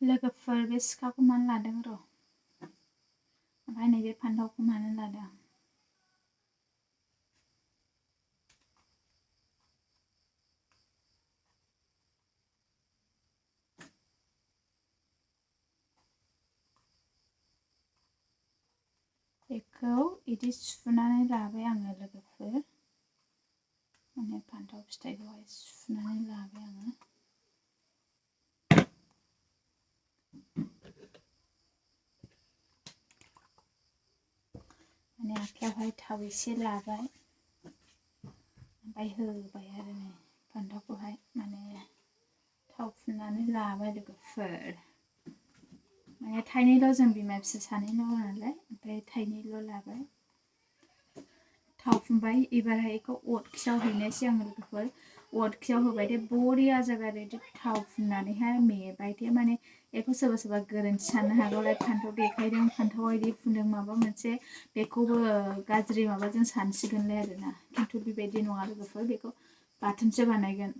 लोगोफोर बे सिखाखौ मानो लादों र' ओमफ्राय नैबे फान्थावखौ मानो लादों बेखौ इदि सुनानै लाबाय आङो लोगोफोर माने फान्थाव फिथाइखौहाय सुनानै लाबाय आङो माने आखायावहाय थाव एसे लाबाय ओमफ्राय होबाय आरो नै फान्थावखौहाय माने थाव फुननानै लाबाय लोगोफोर माने थाइनैल' जों बिमा फिसा सानैल' नालाय ओमफ्राय थाइनैल' लाबाय थाव फुनबाय एबारहाय बेखौ अरखियाव हैनोसै आङो लोगोफोर अरखियाव होबाय दे बरिया जाबाय आरो बिदि थाव फुननानैहाय मेबाय दे माने बेखौ सोरबा सोरबा गोरोन्थि साननो हागौलाय फान्थाव देखायदों फान्थाव इदि फुनदों माबा मोनसे बेखौबो गाज्रि माबाजों सानसिगोनलाय आरोना खिन्थु बेबायदि नङा लोगोफोर बेखौ बाथोनसो बानायगोन